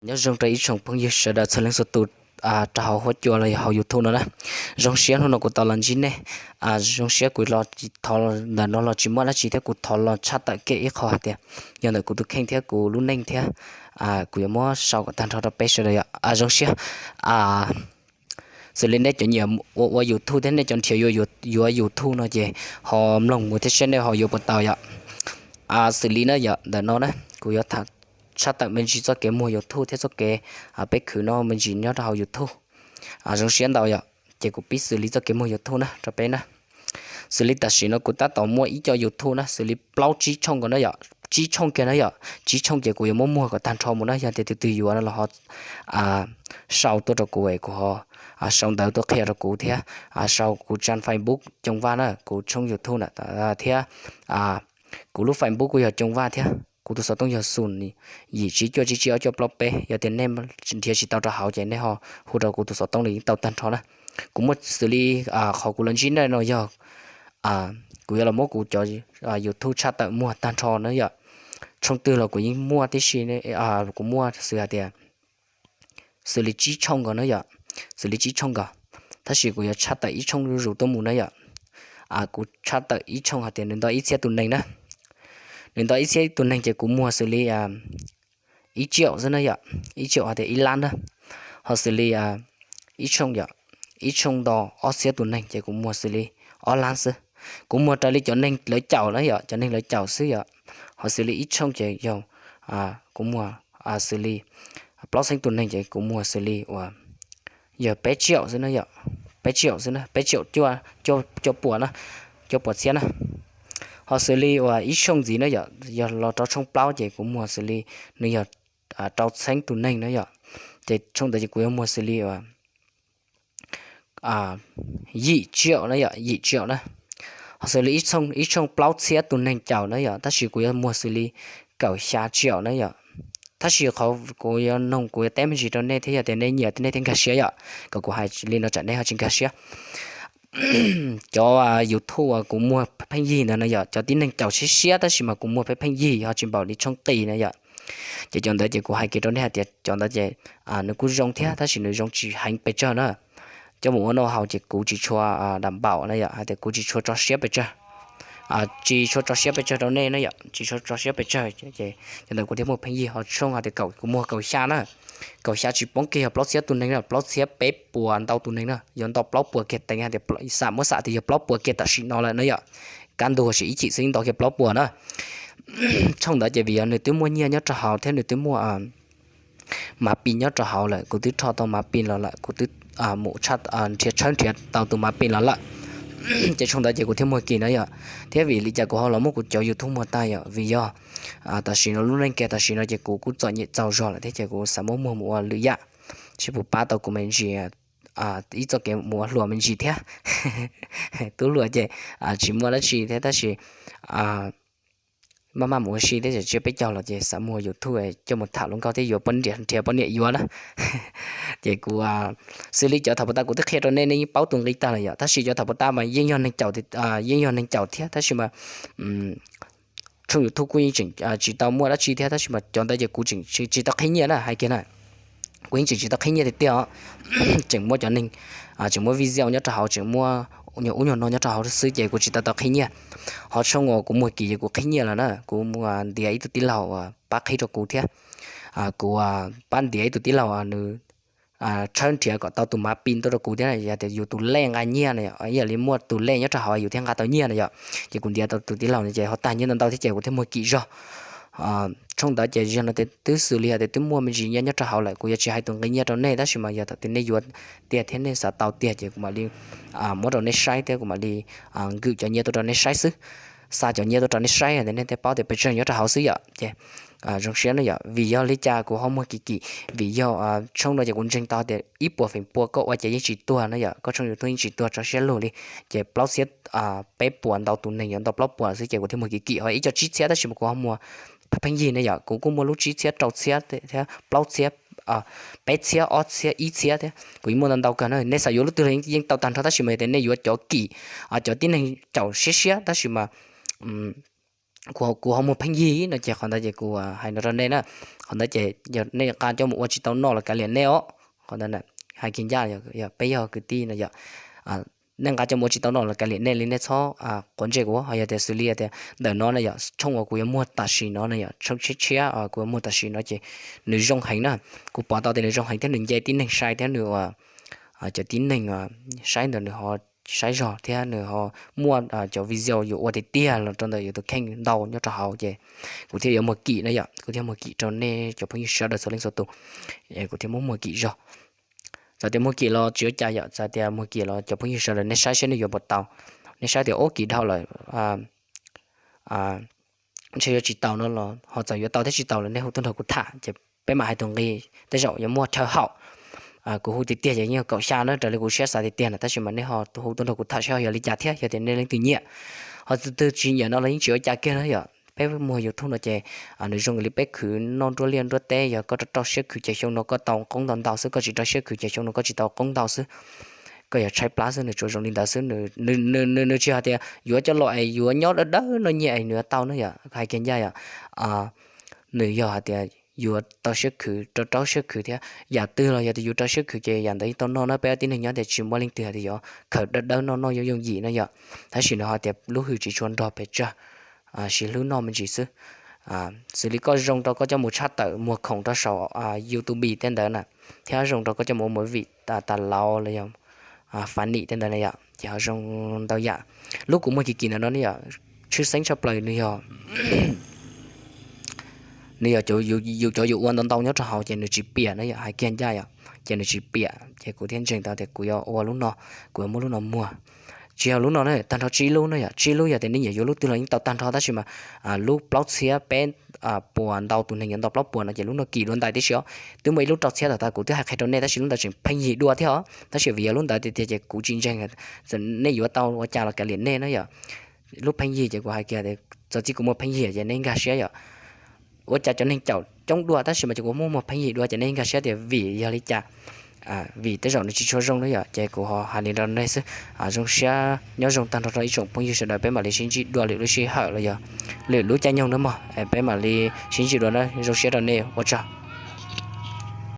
Nyob zoo rau ib tsoom phooj ywg sawv daws txhua leej txhua tus rau hauv huab cua los yog hauv YouTube no na. Zoo siab hnub no kuv tau los ntsib nej. Zoo siab kuv los thov ntawm no los tsis muaj dab tsi thiab kuv thov los tshaj tawm kiag ib qho hais tias yog ntawm kuv tus kheej thiab kuv lub neej thiab kuv yuav muab sau kom tag nrho rau peb sawv daws yom. Zoo siab. Xws li nej cov nyiam ua ua YouTube thiab nej cov nrhiav yuav YouTube no ces ho mloog mus thiab seb nej ho yuav puas tau yom. Xws li na yom, ntawm no na kuv yuav tham tshaj tawm me ntsis txoj kev muag YouTube thiab txoj kev peb khwv no me ntsis nyob rau hauv YouTube. Zoo siab ntau yom, ces kuv pib xws li txoj kev muag YouTube na rau peb na. Xws li tam sim no kuv tab tom muaj ib co YouTube na, xws li plaub tsib tshooj ko na yom, tsib tshooj kiag na yom, tsib tshooj ces kuv yuav muab muag kom tag nrho mus na, yog tias tus twg yuav no los ho sau tuaj rau kuv es kuv ho sau ntawv tuaj qhia rau kuv thiab sau kuv tsab Facebook Coo Vaj na, kuv tshooj YouTube na thiab kuv lub Facebook kuj yog Coo Vaj thiab kuv tus xov tooj yog xus yim tsib cuaj tsib tsib ob cuaj plaub peb. Yog tias nej nrhiav tsis tau rau hauv ces nej ho hu rau kuv tus xov tooj li yeej tau tag nrho na. Kuv muaj xws li qhov kuv los ntsib nej no yog kuv yuav los muab kuv cov YouTube tshaj tawm muag tag nrho na yom. Tshooj twg los kuv yeej muaj tib si, kuv muaj xws hais tias xws li tsib tshooj nkaus na yom, xws li tsib tshooj nkaus, tab sis kuv yuav tshaj tawm ib tshooj zuj zus tuaj mus na yom. Kuv tshaj tawm ib tshooj hais tias nws nto ib txhiab tus neeg na, nws nto ib txhiab tus neeg ces kuv muag xws li ib tsiaum xwb na yom, ib tsiaum hais tias ib lab na. Ho xws li ib tshooj yom, ib tshooj nto ob txhiab tus neeg ces kuv muag xws li ob lab xwb. Kuv muag raws li cov neeg lawv caum na yom, cov neeg lawv caum xwb yom. Ho xws li ib tshooj ces yog kuv muag xws li plaub txhiab tus neeg ces kuv muag xws li uas yog peb tsiaum xwb na yom, peb tsiaum xwb na, peb tsiaum cuaj, cuaj puas na, cuaj puas txhiab na. Ho xws li uas ib tshooj ntxiv na yom, yog los rau tshooj plaub ces kuv muag xws li nws yog rau txhiab tus neeg na yom, ces tshooj ntawd ces kuv yuav muag xws li uas yim tsiaum na yom, yim tsiaum na. Ho xws li ib tshooj plaub txhiab tus neeg caum na yom, tab sis kuv yuav muag xws li kaum xya tsiaum na yom. Tab sis qhov kuv yuav noog kuv yuav teb me ntsis rau nej thiab yog tias nej nyiam nej thiaj nkag siab yom, kom kuv hais li no tsam nej ho tsis nkag siab. Cov YouTube uas kuv muag pheej yig ntawd na yom, cov tib neeg caum siab siab tab sis mas kuv muag pheej pheej yig ho tsis npaum li tshooj qis na yom. Ces cov ntawd ces kuv hais kiag rau nej hais tias cov ntawd ces nws kuj zoo thiab tab sis nws zoo tsis heev pes tsawg na. Coj mus ua noj haus ces kuv tsis tshua dam npaum na yom, hais tias kuv tsis tshua tso siab pes tsawg, tsis tshua tso siab pes tsawg rau nej na yom, tsis tshua tso siab pes tsawg. Ces cov ntawd kuv thiaj muag pheej yig. Ho tshooj hais tias kaum, kuv muag kaum xya na, kaum xya tsis poob kiag yog plaub txhiab tus neeg na, plaub txhiab peb puas ntau tus neeg na, yuav ntau plaub puas kiag teev hais tias xam muab xam tias yog plaub puas kiag tam sim no lawm na yom. Kaj ntug sim ib chim xwb yeej ntau kiag plaub puas na. Tshooj ntawd ces vim yog nws twb muaj nyiaj nyob rau hauv thiab nws twb muaj mav pis nyob rau hauv lawm, kuv twb rho tau mav pis los lawm, kuv twb mus nrhiav tshawb nrhiav tau tus mav pis los lawm. Ces tshooj ntawd ces kuv thiaj muag kim na yom. Thiab vim li cas kuv ho los muab kuv cov YouTube muag tag yom, vim yog tam sim no lub neej kiag tam sim no ces kuv kuj txom nyem txaus zog lawm thiab ces kuv xav muab muag mus ua lwm yam, seb puas pab tau kuv me ntsis ib txoj kev mus ua hluas me ntsis thiab. Tub hluas ces tsis muaj dab tsi thiab tab sis maj maj mus ua si thiab tseem tshiab peb caug los ces xav muag YouTube coj mus tham hluas nkauj thiab yuav poj niam, nrhiav poj niam yuav na. Ces kuv xws li cov thaum puas tas kuv twb qhia rau nej, nej yeej paub tus nqi tag lawm yom, tab sis cov thaum puas tas mas yeej yog neeg caum, yeej yog neeg caum thiab tab sis mas tshooj YouTube kuj yeej tseem tsis tau muaj dab tsi thiab tab sis mas cov ntawd ces kuv tseem tsis tau qhib nyiaj na, hais kiag na, kuv yeej tseem tsis tau qhib nyiaj tiag tiag os. Tseem muaj cov neeg, tseem muaj video nyob rau hauv, tseem muaj nyuag ub nyuag no nyob rau hauv xwb ces kuv tsis tau tau qhib nyiaj. Ho tshooj uas kuv muag kim ces kuv qhib nyiaj lawm na, kuv mus ntiav ib tug tij laug pab qhib rau kuv thiab. Kuv pab ntiav ib tug tij laug nws tshawb nrhiav kom tau tus mav pis tuaj rau kuv thiab, yog tias yus tus lej nqa nyiaj na, ib yam li muaj tus lej nyob rau hauv yus thiaj nqa tau nyiaj na yom. Ces kuv ntiav tau tus tij laug no ces ho tag nyiaj ntau ntau thiab ces kuv thiaj muag kim zog. Tshooj ntawd ces yog no tias twb xws li hais tias twb muaj me ntsis nyiaj nyob rau hauv lawm, kuv yuav tsis hais tus nqi nyiaj rau nej tab sis mas yog thaum twg nej yuav tiag thiab nej xav tau tiag ces kuv mam li muab rau nej saib thiab kuv mam li nkwm cov nyiaj tuaj rau nej saib xwb, xa cov nyiaj tuaj rau nej saib tias nej thiaj paub tias pes tsawg nyob rau hauv xwb yom. Ces zoo siab na yom, vim yog li cas kuv ho muag kim kim, vim yog tshooj no ces kuv ntseeg tau tias ib puas feem pua koj ua ces yeej tsis tuag na yom, koj tshooj YouTube yeej tsis tuag tso siab lug li. Ces plaub txhiab peb puas ntau tus neeg yuav ntau plaub puas xwb ces kuv thiaj muag kim kim. Ho ib co tsib txhiab tab sis mas kuv ho muag pheej yig na yom, kuv kuj muaj lub tsib txhiab rau txhiab thiab plaub txhiab, peb txhiab ob txhiab ib txhiab thiab, kuv yeej muaj ntau ntau kawg na. Nej xav yuav lub twg los yeej tau tag nrho tab sis mas yog tias nej yuav cov kim, cov tib neeg caum siab siab tab sis mas kuv ho muag pheej yig no ces qhov ntawd ces kuv hais no rau nej na, qhov ntawd ces yog nej nqa coj mus ua tsis tau noj los kav liam nej os. Qhov ntawd hais kiag ncaj, yog peb yog kwv tij no yom, nej nqa coj mus ua tsis tau noj los kav liam nej li, nej txhob quav ntsej kuv. Ho yog tias xws li tias ntawm no na yom, tshooj uas kuv yuav muag tam sim no na yom, tshooj tshiab tshiab kuv yuav muag tam sim no ces nws zoo heev na. Kuv pom tau tias nws zoo heev thiab nws nce tib neeg sai thiab nws cov tib neeg saib ntawd nws ho saib zog thiab nws ho muaj cov video yuav ua tiag tiag los rau ntawm yus tus kheej ntau nyob rau hauv ces kuv thiaj yuav muag kim na yom, kuv thiaj muag kim rau nej cov phooj ywg sawv daws txhua leej txhua tus. Kuv thiaj muab muag kim zog. Txawm tias muag kim los tsis ua cas yom, txawm tias muag kim los cov phooj ywg sawv daws nej saib seb nej yuav puas tau. Nej saib tias ub kim dhau lawm, ntshe yuav tsis tau no los ho txawm yuav tau thiab tsis tau los nej hu tuaj nrog kuv tham ces peb mam hais tus nqi. Tej zaum yuav muaj chaw haum, kuv hu tiag tiag ces yeej yog kaum xya na, raws li kuv siab xav tiag tiag na, tab sis mas nej ho hu tuaj nrog kuv tham seb ho yog li cas thiab, yog tias nej leej twg nyiam. Ho tus twg tsis nyiam no los yeej tsis ua cas kiag na yom. Peb muag YouTube no ces nws zoo li peb khwv noj nruab liaj nruab teb, yog koj rau rau siab khwv ces xyoo no koj tau qoob ntau ntau xwb, koj tsis rau siab khwv ces xyoo no koj tsis tau qoob ntau xwb. Koj yog tshaib plab xwb, nws tsuas zoo li ntawd xwb. Nws tsis hais tias yuav coj los es yuav nyob dawb dawb no nyiaj es nws yuav tau na yom, hais kiag ncaj yom. Nws yog hais tias yuav tau siab khwv, rau rau siab khwv thiab. Yam twg los yog tias yus rau siab khwv ces yam ntawd yeej tau noj na. Peb ob tib neeg nyob tias tsis muaj leej twg hais tias yuav khaws dawb dawb noj noj yooj yooj yim na yom. Tab sis nws ho tias lub hwj tsis tshua nrog pes tsawg, siv hlwb noj me ntsis xwb. Xws li koj zoo rau koj coj mus tshaj tawm muag khoom rau saum YouTube tej ntawd na, thiab zoo rau koj coj mus ua movie tas laus los yog funny tej ntawd na yom, ces ho zoo ntau yam. Lub kuv muag kim kim ntawm no ne yom, tshwj xeeb tshaj plaws nws yog, nws yog yus cov yus ua ntau ntau nyob rau hauv ces nws tsis piam na yom, hais kiag ncaj yom, ces nws tsis piam ces kuv thiaj ntseeg tau tias kuv yuav ua lub no, kuv yuav muab lub no muag. Tsis yog lub no na, tag nrho tsib lub na yom, tsib lub yog tias nej nyiam yuav lub twg los yeej tau tag nrho, tab sis mas lub plaub txhiab peb puas ntau tus neeg yuav ntau plaub puas no ces lub no kim dua ntais tib si os. Twb muaj ib lub rau txhiab tom tas kuv twb hais qhia rau nej tab sis lub ntawd tseem pheej yig dua thiab os, tab sis vim yog lub ntawd tiag tiag ces kuv tsis ntseeg. Nej yuav tau ua cas los kav liam nej na yom. Lub pheej yig ces kuv hais kiag tias txawm txij kuv muag pheej yig ces nej nkag siab yom. Ua cas cov neeg caum coob dua tab sis mas ces kuv muab muag pheej yig dua ces nej nkag siab tias vim yog li cas, vim tej zaum nws tsis tshua zoo na yom, ces kuv ho hais li rau nej xwb. Zoo siab nyob zoo tag nrho rau ib tsoom phooj ywg sawv daws, peb mam li sib ntsib dua lwm lub sij hawm los yog lwm lub caij nyoog na mog, peb mam li sib ntsib dua na, zoo siab rau nej, ua tsaug.